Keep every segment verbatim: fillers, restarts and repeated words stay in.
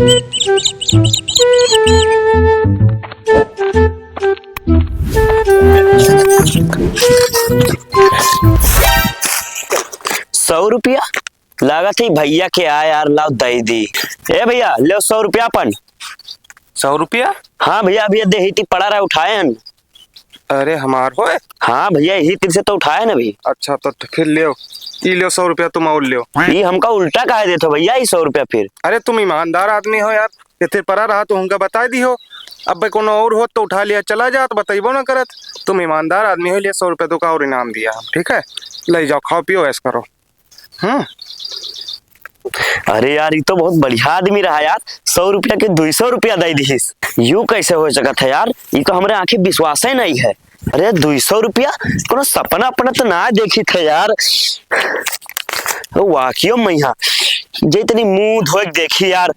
सौ रुपया? लागत है भैया के आए यार, लाओ दे दी। ए भैया, लो सौ रुपया अपन। सौ रुपया? हाँ भैया, अभी देही थी पड़ा रहा, उठाए हन। अरे हमार होए? हाँ भैया, यही तीर से तो उठाए ना अभी। अच्छा, तो फिर लेओ, ई लेओ सौ रुपया तुम और लेओ। ई हमका उल्टा काहे देत हो भैया, ई सौ रुपया फिर? अरे तुम ईमानदार आदमी हो यार, ये तीर पड़ा रहा तो हमका बताई दिहो। अब भाई कोनो और होत तो उठा लिया चला जात, बतइबो ना करत। तुम ईमानदार आदमी हो, लिए सौ रुपया तुमका और इनाम दिया हम, ठीक है? ले जाओ, खाओ पियो, ऐश करो। हम्म। अरे यार, ई तो बहुत बढ़िया आदमी रहा यार, सौ रुपया के दुई सौ रुपया दे दिहिस। यू कैसे हो सकत है यार? ई तो हमरे आँखी विश्वास ही नहीं है। अरे, दुई सौ रुपया? कोनो सपना अपना तो ना देखी थे यार। वाकियो मैया, जे तनी मुंह धोए के देखी यार।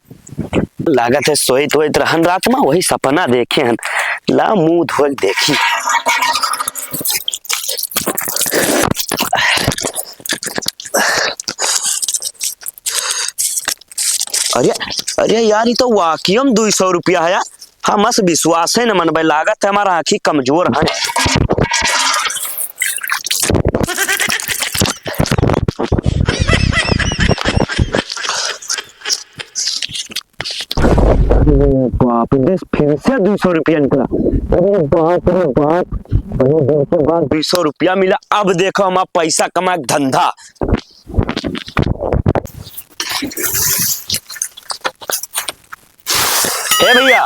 लागत है सोइत वोइत रहन रात में, वही सपना देखे हन। ला मुंह धोए के देखी। अरे, अरे यार, ई तो वाकई में दुई सौ रुपया है यार। हमसे विश्वास है न मनबे, लागत है हमार आँखी कमजोर है। अरे बाप रे, फिर से दुई सौ रुपया निकला। अरे बाप रे बाप, बड़े दिन के बाद दुई सौ रुपया मिला। अब देखो हमार पैसा कमाए के धंधा। ए भैया,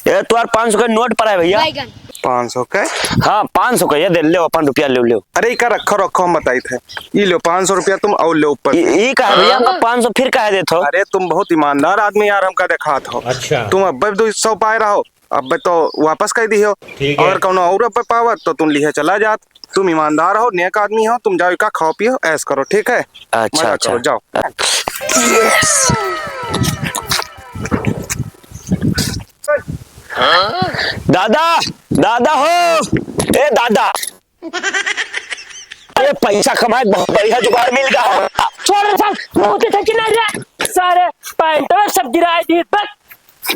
ए तोहार पाँच सौ के नोट पड़ा है भैया। बैगन। पाँच सौ के? हाँ, पाँच सौ के, ये दे, लेओ, अपन रुपया लेओ, लेओ। अरे, इका रखो, रखो, हम बताई थे। ई लेओ, पाँच सौ रुपया तुम और लेओ ऊपर से। ई का है भैया, हमका पाँच सौ फिर काहे देत हो? अरे, तुम बहुत ईमानदार आदमी यार, हमका देखात हो। अच्छा। तुम अब्बे दुई सौ पाए रहो, अब्बे तो वापस कर दिहो। ठीक है। अगर कौनो और अब्बे पावत, तो तुम लिहे चला जात। तुम ईमानदार हो, नेक आदमी हो, तुम जाओ, इका खाओ पियो, ऐश करो, ठीक है? अच्छा, मजा अच्छा। करो, जाओ। दादा, दादा हो, ए दादा, ये पैसा कमाए बहुत बढ़िया जुगाड़ मिल गया है। छोड़ रे साल, मुंह के ठेकी नहीं रे। सारे पैंट में सब गिराए दिए, बस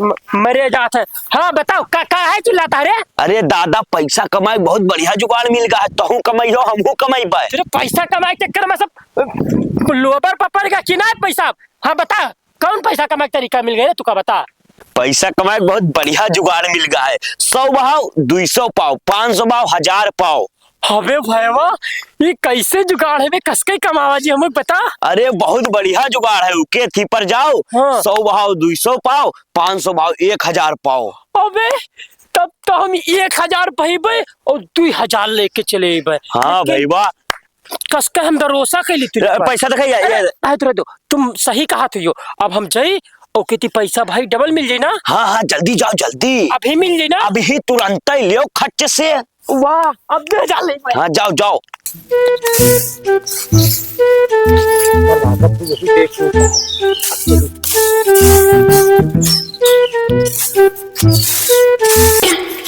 म-, मरे जात है। हाँ, बताओ, का, का है चिल्लाता रे? अरे दादा, पैसा कमाए बहुत बढ़िया जुगाड़ मिल गया है। तहूँ कमाई हो, हमहूँ कमाई बे। तेरे पैसा कमाए के चक्कर में सब, अ, लोबर पपड़ का चिनाए पैसा। हाँ, बता, कौन पैसा कमाए के तरीका मिल गया रे, तू का बता? पैसा कमाए के बहुत बढ़िया जुगाड़ मिल गया है। सौ बहाओ, दुई सौ पाओ, पाँच सौ बहाओ, हजार पाओ। अबे भैया, ई कैसे जुगाड़ है बे? कसके कमावा जी, हमें बता। अरे, बहुत बढ़िया जुगाड़ है। उके थी पर जाओ, हाँ। सौ बहाओ, दुई सौ पाओ, पाँच सौ बहाओ, एक हजार पाओ। अबे, तब तो हम एक हजार पइबे और दुई हजार लेके चले अइबे। हाँ अरे, भैया। कसके हम भरोसा कइली तू अरे, पर। पैसा दिखाइए, अरे, ये। आए तो रह दो, तुम सही कहा थी यो। अब हम जाई, ओके ती पैसा भाई डबल मिल जाई ना? हाँ, हाँ, जल्दी जाओ, जल्दी। अभी मिल जाई ना? अभी ही तुरंत ही लियो खच्च से। वाह, अब दे जा ले भाई। हाँ, जाओ, जाओ।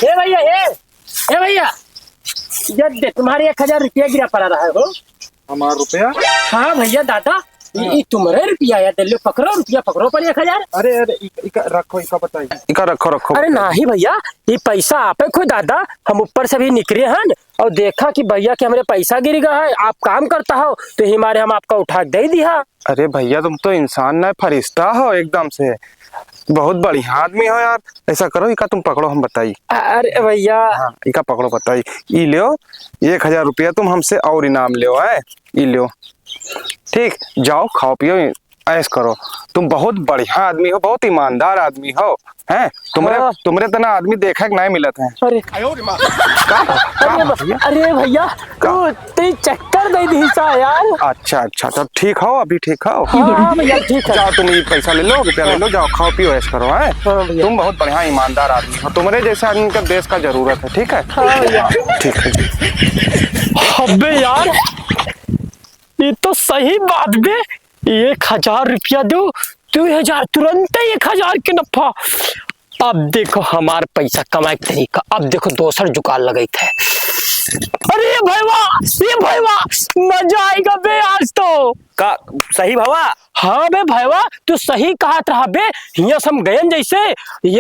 हे भैया, हे, हे भैया, ये दे, तुम्हारे एक हजार रुपया गिरा पड़ा रहा है हो। हमार रुपया? हाँ भैया, दादा, ई, ई तुम्हरे रुपया है, दे लो, पकड़ो रुपया, पकड़ो पर एक हजार। अरे, अरे, इ-, इका रखो, इका बताई। इका रखो, रखो, अरे बताई। नाही भैया, ई पैसा आपे खोए दादा, हम ऊपर से भी निकरे हन और देखा कि भैया के हमरे पैसा गिर गया है, आप काम करता हो, तो ही मारे हम आपका उठा के दे दिया। अरे भैया, तुम तो इंसान ना, फरिश्ता हो एकदम से, बहुत बढ़िया आदमी हो यार। ऐसा करो, इका तुम पकड़ो, हम बताई। अरे भैया। हाँ, इका पकड़ो, बताई। ई लो, एक हजार रुपया तुम हमसे और इनाम लो, है? ई लो। ठीक, जाओ, खाओ पियो, ऐश करो। तुम बहुत बढ़िया आदमी हो, बहुत ईमानदार आदमी हो, हैं? तुमरे, हाँ। तुमरे तना आदमी देखे के नहीं मिलत है। अरे। का? का अरे ब-, भैया? अरे भैया, का? तू, तू चक्कर दे दी सा यार। अच्छा, अच्छा, तब ठीक हो, अभी ठीक हो? हाँ, हाँ भैया, ठीक है। जाओ, तुम ये पैसा ले लो, रुपया ले लो, जाओ, खाओ पियो, ऐश करो, हैं? हाँ भैया। तुम बहुत बढ़िया ईमानदार आदमी हो, तुम्हारे जैसे आदमी का देश का जरूरत है, ठीक है? हाँ भैया। ठीक है जी। अबे यार, ये तो सही बात बे, एक हजार रुपया दो, दो हजार, तुरंत ही एक हजार के नफा। अब देखो हमार पैसा कमाए के तरीका, अब देखो दोसर जुगाड़ लगइत है। अरे भैया, ये भैया, मजा आइगा बे आज तो। का सही भवा? हाँ बे भैया, तू सही कहत रहा बे। हियाँ से हम गयन जैसे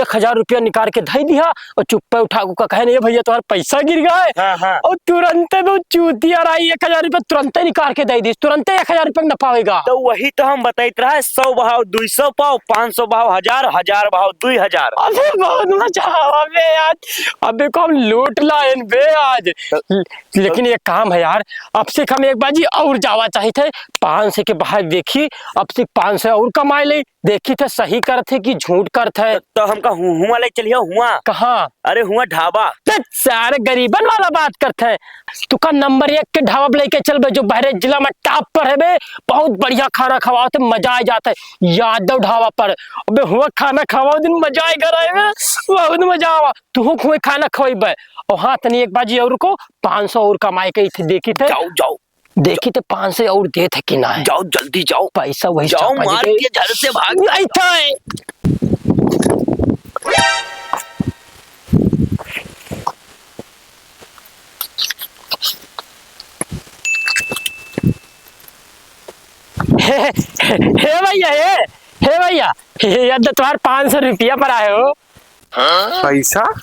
एक हजार रुपया निकाल के धई दिहा और चुप्पे उठा के कहे, "नहीं भैया, तुम्हारा पैसा गिर गया है।" हाँ, हाँ। और तुरंते बे चूतिया रहा, एक हजार रुपया तुरंते निकाल के दे दी, तुरंते एक हजार रुपया न पावेगा। तो वही तो हम बताइत रहा, सौ बहाव दुई सौ पाव, पाँच सौ बहाव हजार, हजार बहाव दुई हजार। अबे बहुत मजा आवा बे आज, अबे को हम लूट लायन बे आज। तो लेकिन एक काम है यार, अब से हम एक बाजी और जावा चाहित है, पाँच सौ के बाहर देखी, अब से पाँच सौ और कमाए ले, देखी थे सही करत है कि झूठ करत है। तो हमका हु-, हुआं ले चलियो, हुआं। कहाँ? अरे हुआं ढाबा। ते सारे गरीबन वाला बात करत है, तुका नंबर एक के ढाबा पे लेके चलबे, जो बहरे जिला में top पर है बे, बहुत बढ़िया खाना खवावत है, मजा आ जात है यादव ढाबा पर। अबे हुआं खाना खवाओ दिन मजा आएगा रहे बे, बहुत मजा आवा। तुहू खुए खाना खवइबे। और हाँ, तनी एक बाजी और को पाँच सौ और कमाए के इथे देखी थे। जाओ, जाओ। देखी थे पाँच सौ और देत है कि ना है। जाओ, जल्दी जाओ। पैसा वही जाओ, चापा मार दे। के झट से भाग। नहीं था। हे, हे, हे भैया, हे, हे भैया, हे, ये तो तुम्हार पाँच सौ रुपया पर आए हो। पैसा?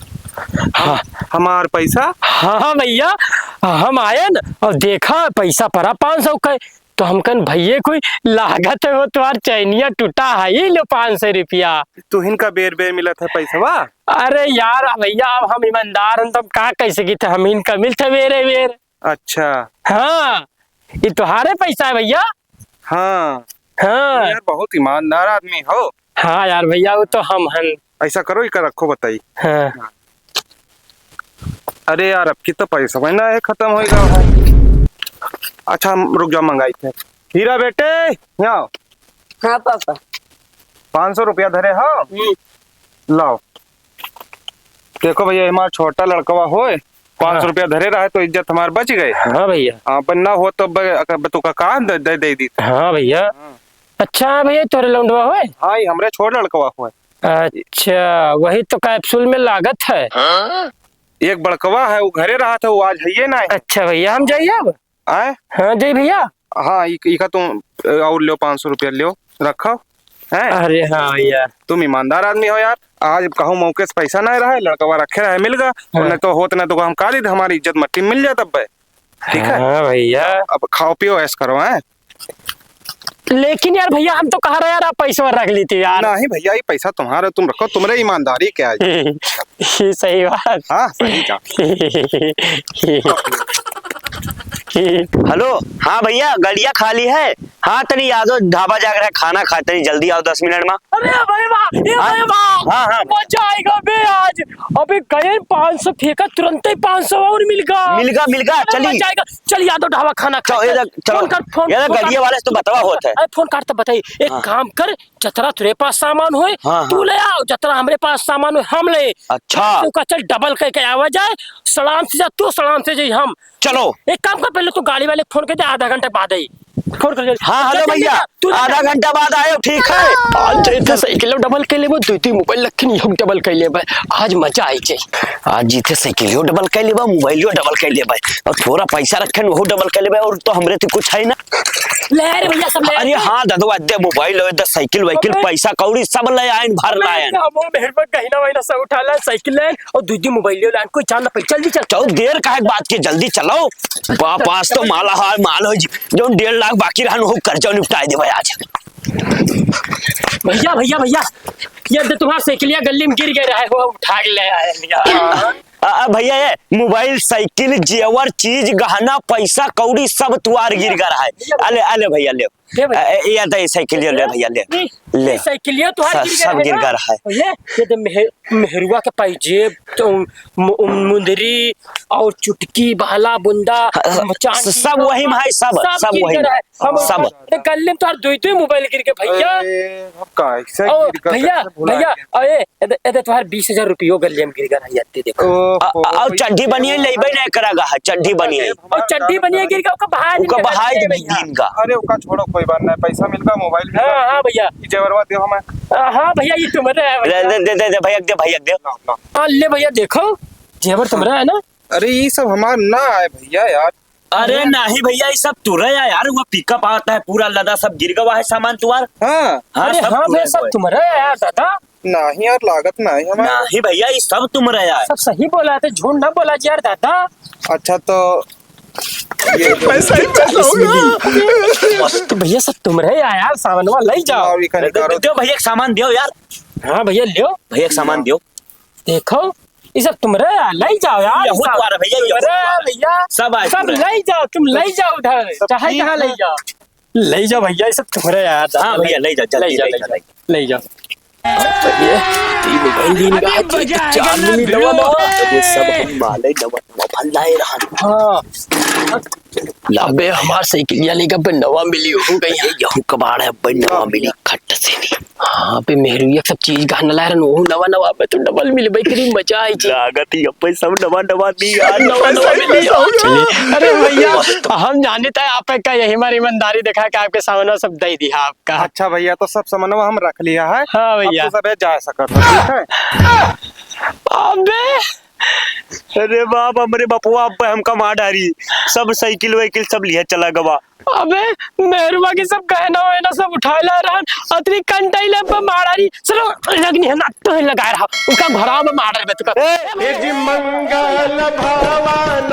हाँ। हमार पैसा? हाँ, हाँ भैया, हम आयन और देखा पैसा परा पाँच सौ के, तो हम कहन, "भैया कोई लागत है वो तुम्हार चैनिया टूटा है, ये लो पाँच सौ रुपया।" तुहिन का बेर बेर मिलत है पैसवा? अरे यार भैया, अब हम ईमानदार हन, तो हम का कह सकी थे, हम इनका मिलते बेरे बेर। अच्छा। हाँ, ये तुम्हारे पैसा है भैया। हाँ। हाँ। यार, बहुत ईमानदार आदमी हो। हाँ यार भैया, वो तो हम हन। ऐसा करो, इका रखो, बताई। हाँ। अरे यार, अब की तो पैसा ना है, खत्म होइगा है। अच्छा, हम रुक जाओ, मंगाई थे। हीरा बेटे, यहाँ आओ। हाँ पापा। पाँच सौ रुपया धरे हो। हम्म। लाओ। देखो भैया, हमारा छोटा लड़कवा होए, पाँच सौ हाँ। रुपया धरे रहे तो इज्जत हमार बच गए। हाँ भैया। हाँ, पर ना हो तो ब-, ब-, तो का, का दे, दे, दे दी। हाँ भैया। हाँ। अच्छा भैया, तोरे लौंडवा होए? हाँ, ये हमरे छोट लड़कवा होए। अच्छा, वही तो capsule में लागत है। हाँ? एक बड़कवा है, वो घरे रहा था, वो आज है ये ना है। अच्छा भैया, हम जाइए अब? आए? हाँ, जय भैया। हाँ, इक-, इका तुम, अ, और लो, पाँच सौ रुपया लो, रखो, हैं? अरे हाँ भैया। तुम ईमानदार आदमी हो यार, आज कहूँ मौके से पैसा ना रहा है, लड़कवा रखे रहे, मिल गया, हाँ। नहीं तो होत ना तो हम काली, हमारी इज्जत मट्टी में मिल जात अब। ठीक है? हाँ भैया। अब खाओ पियो, ऐश करो, हैं? लेकिन यार भैया, हम तो कहा रहे यार, आप पैसा रख लेते यार। नहीं भैया, ये पैसा तुम्हारा, तुम रखो, तुम्हारे ईमानदारी क्या है? ये सही बात। हाँ, सही बात। हेलो, हाँ भैया, गड़िया खाली है? हाँ, तनी यादव ढाबा जाकर खाना खा, तनी जल्दी आओ दस मिनट में। अरे भाई वाह, ये हाँ? भाई वाह, हाँ, हाँ। मजा आएगा बे आज। अबे गए पाँच सौ फेंका, तुरंत ही पाँच सौ और मिल गया। मिल गया, मिल गया, अरे चली। मजा आएगा। चल यादव ढाबा खाना चलो, खाए। ये देख, चलो। फोन कर, फोन, ये देख, फोन कर। गड़िया वाले से तो बतावा होत है। अरे फोन कर तो बताई। एक हाँ। काम कर, जतरा तेरे पास सामान होए, हाँ, तू हाँ। ले आओ, जतरा हमरे पास सामान होए, हम ले। अच्छा। तू का चल डबल कह के आवा जाए, सलाम से जा तू, सलाम से जाई हम। चलो। एक काम कर, पहले तू गाड़ी वाले को फोन कर दे, आधा घंटा बाद आई। फोन कर दे। हाँ, जा, हेलो जल्दी भैया, जा, तू जा, आधा जा। घंटा बाद आयो, ठीक है? आज जैसे साइकिल डबल कर लेबो, दू तीन मोबाइल लखन योग डबल कर लेबे। आज मजा आई जाए। आज जैसे साइकिल डबल कर लेबा, मोबाइल डबल कर लेबे, और थोड़ा पैसा रखन वो डबल कर लेबे, और तो हमरे तो कुछ है ना। ले रे भैया, सब ले अरे रे। हाँ दादू, अद्दे मोबाइल, अद्दे साइकिल वाइकिल, अबे। पैसा कौड़ी सब ले आयन, भर ले आयन। हम मेहरबा गहिना वहिना सब उठा ले, साइकिल ले आयन, और दू दू मोबाइल ले आयन, कोई जान ना पाई। जल्दी चल। चलो, देर काहे बात के, जल्दी चलो। बाप, आज तो माला हाल माल हो जी, जो डेढ़ लाख बाकी रहन, वो कर्जा निपटाए देबे आज। भैया, भैया, भैया, ये तो तुम्हारा साइकिलिया गली में गिर गए रहे हो, उठा के ले आए भैया। आ, आ, भैया, ये मोबाइल, साइकिल, जेवर, चीज, गहना, पैसा, कौड़ी सब तुआर गिर गया है। अले, अले भैया, ले। ले भैया। ए, ए, ये दे साइकिल, ले भैया, ले। नहीं, ले। ये साइकिलिया तो हाथ स-, गिर गया सब है गिर ना? गया है। ये, ये तो मेह-, मेहरुआ के पाई जेब, तो मु-, मुंदरी और चुटकी, बहला, बुंदा, हाँ, हाँ, चांदी, सब वही में है, सब, सब सब गिर वही गया में। है। हम सब। ये गली में तो यार दुई दुई मोबाइल गिर गए भैया। अरे, अब का, ऐसे ओ, गिर गया, भैया, कैसे भुला भैया, गया? अरे, ए दे, ए दे, तोहार बीस हजार रुपयो गलिया में गिर गया है, अत्ते देखो। ओहो, आ, आ, और चड्ढी बनियान लइबे नहीं करा गा है, चड्ढी बनियान। और चड्ढी बनियान गिर गया, ओका बहाय ओका दिन बहाय लगा दिन दे भैया। दिन का। अरे, ओका छोड़ो, बार ना पैसा मिल गा, मोबाइल मिल गा। हाँ, हाँ भैया। ई जेवरवा देव हमें। हाँ, हाँ भैया, ई तुम्हरे है भैया। दे, दे, दे, दे, भैया दे, भैया दे। ला, ला। हाँ, ले भैया, देखो, जेवर तुम्हरे है ना। अरे, ई सब हमार ना आए भैया यार। अरे अरे। नाही भैया, ई सब तुरे है यार, वो पिकअप आवत है, पूरा लदा सब गिर गवा है सामान तुहार। हाँ। हाँ, अरे सब हाँ तुरे भैया, सब है। तुम्हरे है यार दादा। नाही यार, लागत नाही हमार। नाही भैया, ई सब तुम्हरे है यार। सब सही बोला थे, झूठ ना बोला जी यार दादा। अच्छा तो ये पैसा ही पैसा होगा। मस्त भैया, सब तुम्हरे है यार, सामानवा लइ जाओ। हाँ, ये कहीं दे, दे, करो। दे भैया, एक सामान दियो यार। हाँ भैया, लियो। भैया, एक सामान दियो। देखो, ई सब तुम्हरे है, लइ जाओ यार, यहू सब तुम्हारा भैया, यहू तुम्हरे है तुम्हारा। भैया, सब आज सब तुम्हरे। लइ जाओ, तुम लइ जाओ उधर, सब चाहे ठीक कहाँ है। लइ जाओ, लइ जाओ भैया, ई सब तुम्हरे है यार, हाँ लइ भैया, लइ जाओ, जल्दी लइ जाओ, लइ जाओ, लइ जाओ। लइ जाओ। ये तीन महीने का अरे, मजा आएगा चार ना, महीने भिड़ो। दवा दवा। ये सब हम माले नवा नवा भल्ला है रहन। हाँ। अबे, हमार साइकिलिया लेके अबे नवा मिली हो गई है। यहू कबाड़ है, अबे नवा मिली, खट से नहीं। हाँ, अबे मेहरुआ सब चीज गहना लाए रहन, वहू नवा नवा, अबे तो डबल मिली, भाई, करीब मजा आई जी। लागत ही अबे सब नवा नवा दी यार, नवा नवा मिली। चलिए। अरे भैया, हम जानित है आप का यही हमारी ईमानदारी देखा के आपके सामानवा सब दे दिया आपका। अच्छा भैया, तो सब सामानवा हम रख लिया है। हाँ भैया। अब तो सबे जा सकत हो, ठीक है? अबे अरे बाप, हमरे बपुआ अब हमका मार डारी, सब साइकिल वाइकिल सब लिहे चला गवा। अबे मेहरुआ के सब गहना वहना सब उठाए ला रहन, अतरी कंटाई ले पे मार डारी, चलो लगनी है ना, तो लगाए रहा, उनका घरा में मार डारी बे तुका। ए, ए जी मंगल भवन